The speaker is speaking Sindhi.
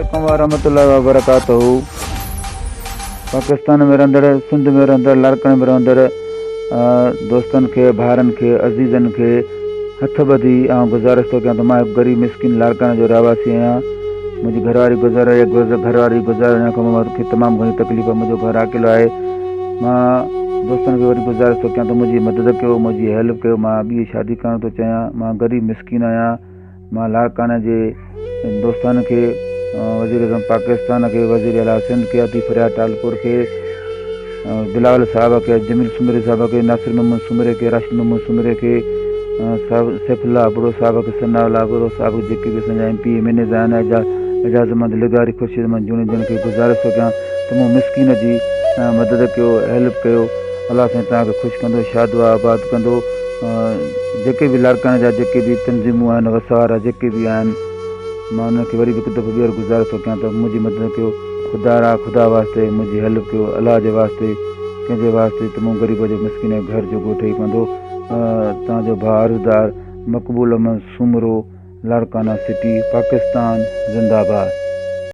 عليڪم ورحمة الله وبرڪاته پاڪستان ۾ رهندڙ سنڌ ۾ رهندڙ لاڙڪاڻي ۾ رهندڙ دوستن کي ڀائرن کي عزيزن کي هٿ ٻڌي آئون گذارش ٿو ڪيان ته مان هڪ غريب مسڪين لاڙڪاڻي جو رهواسي آهيان منهنجي گهر واري گذاري گهر واري گذاري وڃڻ کان مون کي تمام گهڻي تڪليف آهي منهنجو گهر اڪيلو آهي مان دوستن کي وري گذارش ٿو ڪيان ته منهنجي مدد ڪيو منهنجي هيلپ ڪيو مان ٻي شادي ڪرڻ ٿو چاهيان مان غريب مسڪين آهيان مان لاڙڪاڻي جي دوستن کي وزير اعظم پاڪستان کي وزير اعليٰ سنڌ کي ادي فرياد ٽالپور کي بلاول صاحب کي جميل سومري صاحب کي ناصر محمد سومري کي راشد محمد سومري کي سيف الله ابڙو صاحب کي ثناء الله ابڙو صاحب کي جيڪي به اسان جا M P M N As آهن اعجاز احمد لغاري خورشيد احمد جوڻيجن کي گذارش ٿو ڪيان ته مون مسڪين جي مدد ڪيو هيلپ ڪيو الله سائين توهان کي خوش ڪندو شاد و آباد ڪندو جيڪي به لاڙڪاڻي جا جيڪي به تنظيمون آهن وس وارا جيڪي به آهن مان انهن کي وري به هڪ دفعو ٻيهر گذارش ٿو ڪيان ته منهنجي مدد ڪيو خدا را خدا واسطي منهنجي هيلپ ڪيو الله جي واسطي ڪنهن جي واسطي ته مون غريب جو مسڪين جو گهر جوڳو ٺهي پوندو توهان جو ڀاء عرضدار مقبول احمد سومرو لاڙڪاڻا سٽي پاڪستان زنده باد.